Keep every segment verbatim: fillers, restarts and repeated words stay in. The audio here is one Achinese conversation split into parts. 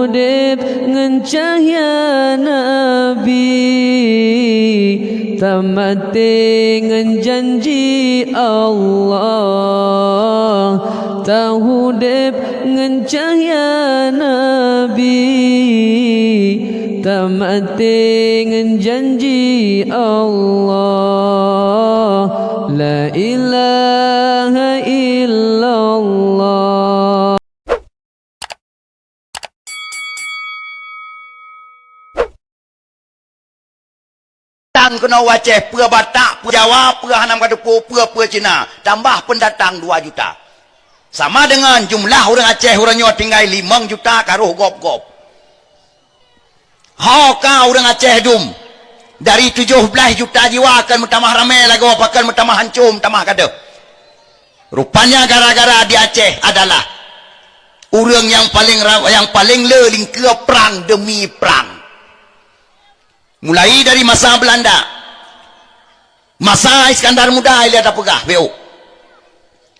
Udeb ngon cahya Nabi, tamaté ngon janji Allah. Taudeb ngon cahya Nabi, tamaté ngon janji Allah. La ilaha illallah. Tang keunoe u Aceh, peue Batak, peue Jawa, peue hana meukateupeue, peue, peue Cina, tambah peundatang dua juta. Sama deungon jumlah ureuëng Aceh uroe nyoe tinggai limong juta ka rhoh gob-gob. Ho ka ureuëng Aceh dum, dari tujoh blaih juta jiwa akan meutamah ramé lagoe, akan meutamah hancô, meutamah gadôh. Rupanya gara-gara di Aceh adalah ureuëng nyang paleng ra-, nyang paleng le lingkeue prang demi prang. Mulai dari masa Belanda, masa Iskandar Muda ilée tapeugah, B O.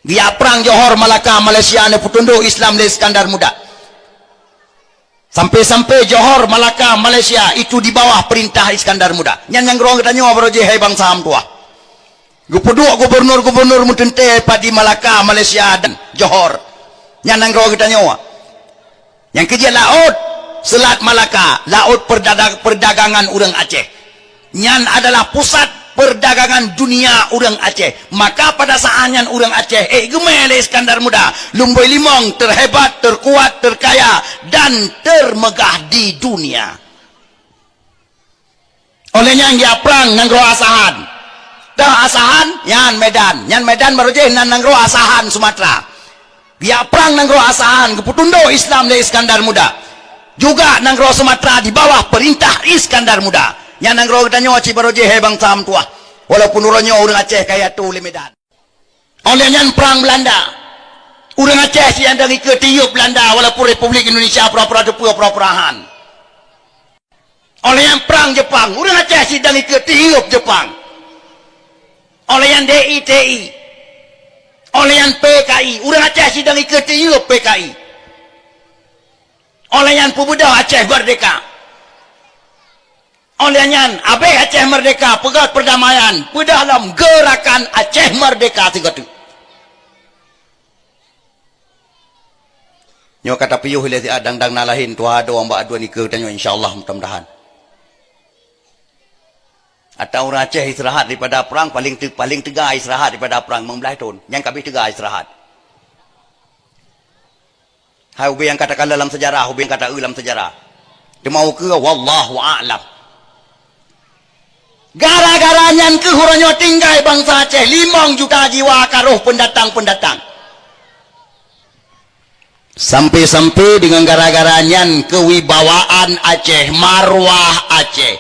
Geujak prang Johor, Malaka, Malaysia, neupeutundok Islam lé Iskandar Muda. Sampai-sampai Johor, Malaka, Malaysia itu di bawah perintah Iskandar Muda. Nyan nyang keudroe geutanyoe baroe jih hai bansa meutuwah. Geupeuduek gubernur-gubernur meuteuntée pat di Malaka, Malaysia dan Johor. Nyan nyang keudroe geutanyoe. Nyang keujeuet laôt, Selat Malaka, laôt perdada-, perdagangan ureuëng Aceh. Nyan adalah pusat perdagangan dunia ureuëng Aceh. Maka pada saat nyan ureuëng Aceh ék geumé lé Iskandar Muda, lumbôi limong terhebat, terkuat, terkaya, dan termegah di dunia. Oleh nyan geujak prang nanggroe Asahan. Dah Asahan, nyan Medan. Nyan Medan baroe jih nan nanggroe Asahan Sumatera. Geujak prang nanggroe Asahan, geupeutundok Islam lé Iskandar Muda. Juga nanggroe Sumatera di bawah perintah Iskandar Muda. Nyan nanggroe geutanyoe cit baroe jih hai bansa meutuwah. Walaupun uroe nyoe ureuëng Aceh ka yatu lé Medan. Oleh nyan prang Belanda. Ureuëng Aceh cit nyang dang ikeu tiyeub Belanda walaupun Republik Indonesia pura-pura teupeue pura-pura han. Oleh nyan prang Jepang, ureuëng Aceh cit dang ikeu tiyeub Jepang. Oleh nyan D I T I. Oleh nyan P K I, ureuëng Aceh cit dang ikeu tiyeub P K I. Oleh nyan peubeudôh Aceh merdeka. Oleh nyan abéh Aceh merdeka, peugét perdamaian, peudeuh lom Gerakan Aceh Merdeka sigoe teuk. Nyoe ka tapiôh ilée siat dang-dang na laén tuha doang bak aduen ikeu tanyoe, insya Allah, mudah-mudahan. Atau ureuëng Aceh istirahat daripada perang, paling te-, paling teuga istirahat daripada perang limong blaih thon. Nyang ka abéh teuga istirahat. Hai ubé nyang ka takalon lam sejarah, ubé nyang ka taeu lam sejarah. Teuma ukeue, wallahu a'lam. Gara-gara nyan keuh uroe nyoe tinggai bansa Aceh limong juta jiwa ka rhoh peundatang-peundatang. Sampai-sampai deungon gara-gara nyan keuwibawaan Aceh, marwah Aceh.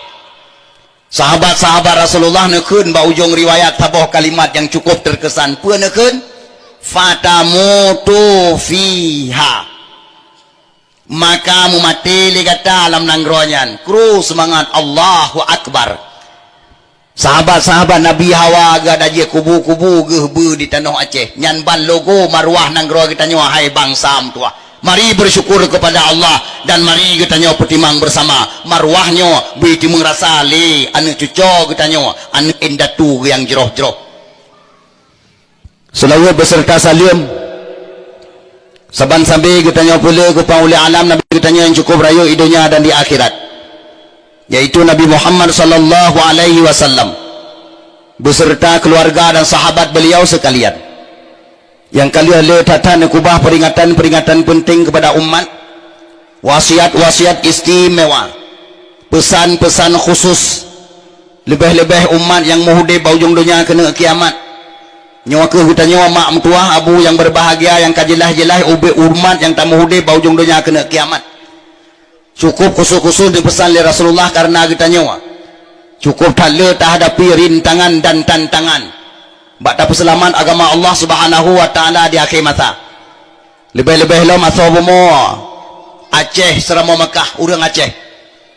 Sahabat-sahabat Rasulullah neukheun bak ujong riwayat saboh kalimat nyang cukup teukesan. Peue neukheun? "Fatamutu fiha." Maka mumaté lé gata lam nanggroe nyan. Kru seumangat, Allahu Akbar. Sahabat-sahabat Nabi hawa geuh dan jikubu-kubu geuh beu di tanoh Aceh. Nyan ban logo marwah nanggroe geutanyoe, hai bansa meutuwah. Mari bersyukur kepada Allah dan mari geutanyoe peutimang bersama. Marwah nyoe beu timeung rasa lé aneuëk cucoe geutanyoe, aneuëk indatu nyang jroh-jroh. Seulaweuet beserta saleuem saban sabe geutanyoe peuleueh keu Panghulée Alam, Nabi geutanyoe nyang cukup rayeuk di donya dan di akhirat, yaitu Nabi Muhammad sallallahu alaihi wasallam, beserta keluarga dan sahabat beliau sekalian. Nyang ka lheueh le that-that neukubah peringatan-peringatan penting kepada umat, wasiat-wasiat istimewa, pesan-pesan khusus, leubeh-leubeh umat nyang meuhudeb bak ujong donya keuneuk kiamat. Nyoe kheueh geutanyoe mak meutuwah abu nyang berbahagia nyang ka jeulaih-jeulaih ubé umat nyang tameuhudeb bak ujong donya keuneuk kiamat. Cukup khusus-khusus neupeusan lé Rasulullah kareuna geutanyoe. Cukup that le tahadapi rintangan dan tantangan bak tapeuseulamat agama Allah Subhanahu wa Ta'ala di akhé masa. Leubeh-leubeh lom asoe bumoe Aceh, Seuramoe Meukah, ureuëng Aceh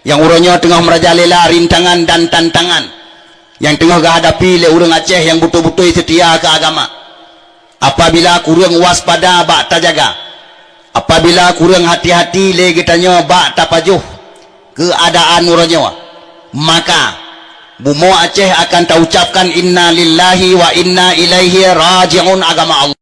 nyang uroe nyoe teungoh meurajalela rintangan dan tantangan, nyang teungoh geuhadapi lé ureuëng Aceh nyang beutôi-beutôi seutia keu agama. Apabila kureueng waspada bak tajaga, Apabila kureueng hati-hati lé geutanyoe bak tapajoh keuadaan uroe nyoe, maka bumoe Aceh akan taucapkan inna lillahi wa inna ilaihi raji'un agama Allah.